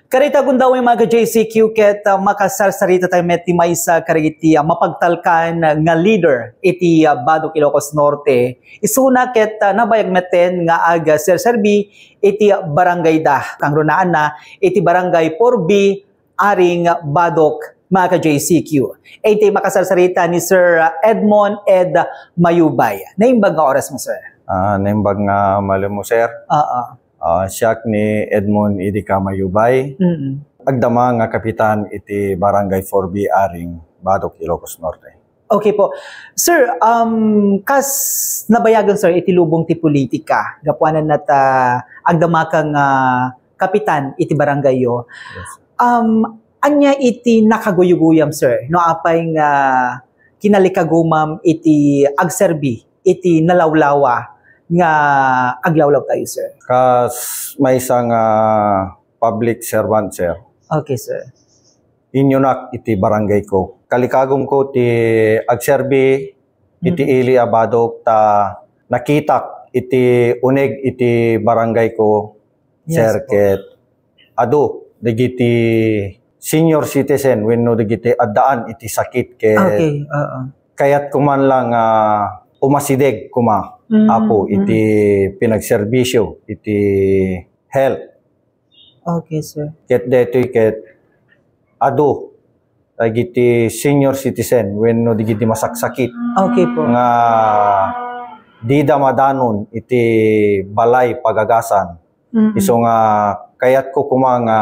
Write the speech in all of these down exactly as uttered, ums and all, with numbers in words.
Karita gundaway, mga ka-J C Q, ket, ah, makasarsarita tayo met ti maysa kadagiti, ah, mapagtalkan nga leader iti, ah, Badok Ilocos Norte. Isuna ket, ah, nabayag metten nga agserserbi iti barangay da. Kangrunaanna iti Barangay four B, Aring Badok, mga ka-J C Q. Iti makasarsarita ni Sir, ah, Edmond Ed Mayubay. Naimbag nga oras mo, sir. Ah, naimbag nga malem mo, sir. Oo. Ah, siak ni Edmond Idika Mayubay. Mm. Agdama nga kapitan iti Barangay four B Aring Badok, Ilocos Norte. Okay po. Sir, um, kas nabayagan, sir, iti lubong ti politika, gapuanan nata agdama ka nga kapitan iti barangay yo. Yes, sir. Um, ania iti nakaguyoguyam, sir, no apay nga kinalikagumam iti agserbi iti nalawlawa nga aglawlaw tayo, sir? Kas maysa nga public servant, sir. Okay, sir. Inyunak iti barangay ko. Kalikagum ko ti agserbi iti Mm. ili a badok ta nakitak iti uneg iti barangay ko, Yes sir, po. Ket adu dagiti senior citizen wenno dagiti addaan iti sakit ket Okay, oo. Kayat ko man lang, ah, umasideg koma, Mm, Apo, mm. iti pinagserbisyo iti health. Okay, sir. Ket daytoy ket adu dagiti senior citizen wenno dagiti masaksakit Okay po. nga dida madanon iti balay pagagasan. Mm-mm. Isu nga kayatko koma nga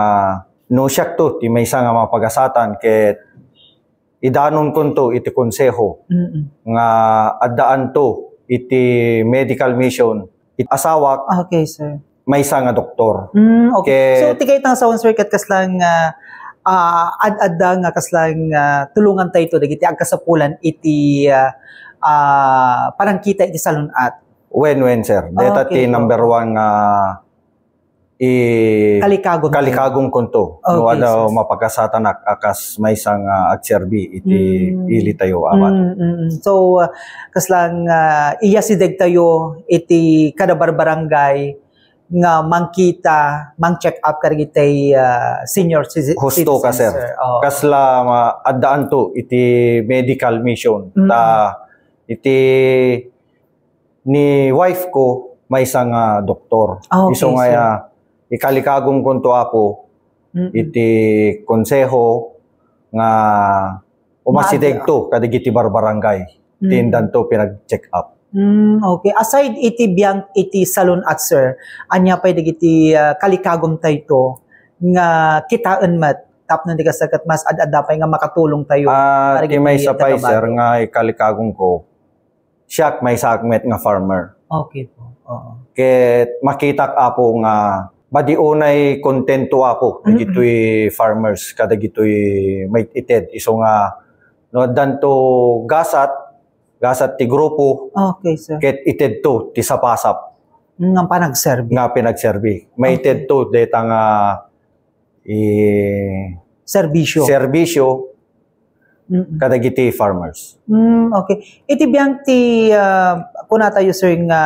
no siakto ti maysa nga mapagasatan ket idanonkonto iti konseho Mm-mm. nga addaanto iti medical mission iti asawak Okay, sir. maysa nga doktor. Mm, okay. Ket So, ti kayat nga sawen, sir, ket kasla nga, ah, ad-adda nga kasla nga tulongan tayo dagiti agkasapulan iti, ah, ah, panangkita iti salun-at. Wen, wen, sir. Deta Okay, ti po. number one nga i-, Kalikagom tayo. kalikagom kunto. No, Okay, ano, sir. mapakasatanak a kas maysa nga agserbi iti Mm. ili tayo, awan. Mm, mm, mm. So, uh, kasla nga, uh, iyasideg tayo iti kada barbarangay nga mangkita, mang-check up kadagiti, uh, senior citi-, Husto ka, citizens, sir. sir. Oo. Kasla, ma-, addaanto iti medical mission. Mm. Ta, iti ni wife ko, maysa nga doktor. Ah, okay, Isu nga, sir. ah, ikalikagom kunto, Apo, Mm-mm. iti konseho nga umasidegto kadagiti barbarangay. Mm. Ti indanto pinag-check up. Mm, okay. Aside iti biang iti salun-at, sir, ania pay dagiti, ah, kalikagom tayo nga kitaen met tapno di kasagat mas ad-adda pay nga makatulong tayo Ah, kadagiti ti maysa pay, sir, taga-Bato? nga ikalikagom ko, siak maysaak met nga farmer. Okay po. Oo. Ket makitak, Apo, nga madi unay kontento, Apo, Mm-mm. dagitoy farmers kadagitoy maited. Isu nga no addanto gasat, gasat ti grupo, Okay, sir. ket itedto ti sapasap Nga panagserbi. nga pinagserbi. Maitedto Okay. deta nga i-, Serbisyo. serbisyo Mm-mm. kadagiti farmers. Mm, okay. Iti biang ti, ah, kuna tayo, sir, nga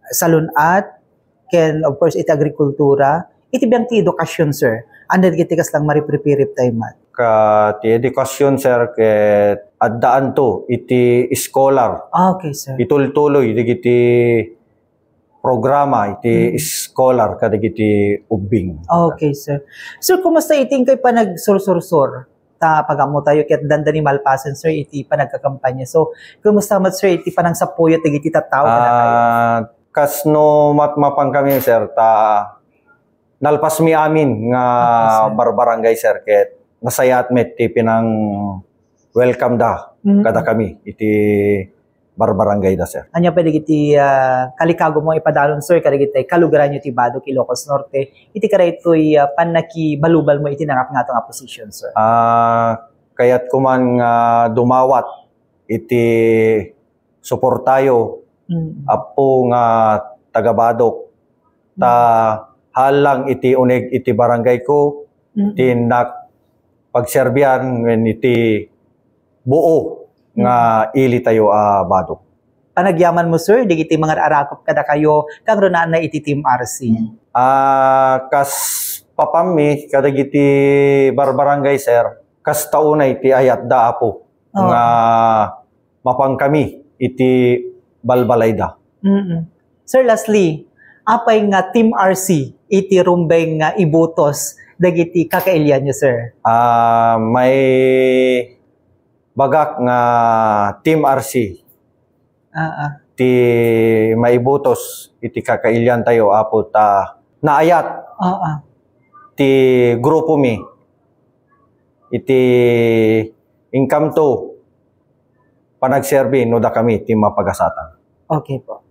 salun-at, ken, of course, iti agrikultura, iti biang ti edukasyon, sir. Anda dagiti kaslang maripripirip tayo met? Ka ti edukasyon, sir, ket addaanto iti scholar. Ah, okay, sir. Itultuloy dagiti programa iti Mm. scholar kadagiti ubbing. Okay, sir. Sir, kumusta iti inkay panagsursursur? Ta pag-ammo tayo ket dandani malpasen, sir, iti panagkakampanya. So, kumusta met, sir, iti panangsapuyot dagiti tattao kadatayo? Ah, kas no matmapan kami, sir, ta nalpasmi amin nga Okay, sir. barbarangay, sir, ket nasayaat met ti pinang welcome da Mm. kada kami iti barbarangay da, sir. Ania pay dagiti, ah, kalikagom mo ipadalon, sir, kadagiti kalugaran yo ti Badok, Ilocos Norte, iti kadaytoy, ah, pannakibalubal mo iti nangatngato nga position, sir? Ah, kayat ko man nga dumawat iti suportayo, Mm. Apo nga taga-Badok, ta Mm. haan lang iti uneg iti barangay ko, Mm. ti innak pagserbian wen iti buo nga Mm. ili tayo a Badok. Panagyamanmo, sir, dagiti mangararakop kadakayo, kangrunaan na iti Team R C. Ah, kas papammi, kadagiti barbarangay, sir, kas tauna iti ayatda, Apo, Oo. nga mapan kami iti balbalayda. Mm-mm. Sir, lastly, apay nga Team R C iti rumbeng nga ibutos dagiti kakailianyo, sir? Ah, may bagak nga Team R C. Ah, ah. Ti maibutos iti kakailiantayo, Apo, ta naayat Ah, ah. ti grupo mi iti inkamto panagserbi no dakami ti mapagasatan. Okay po.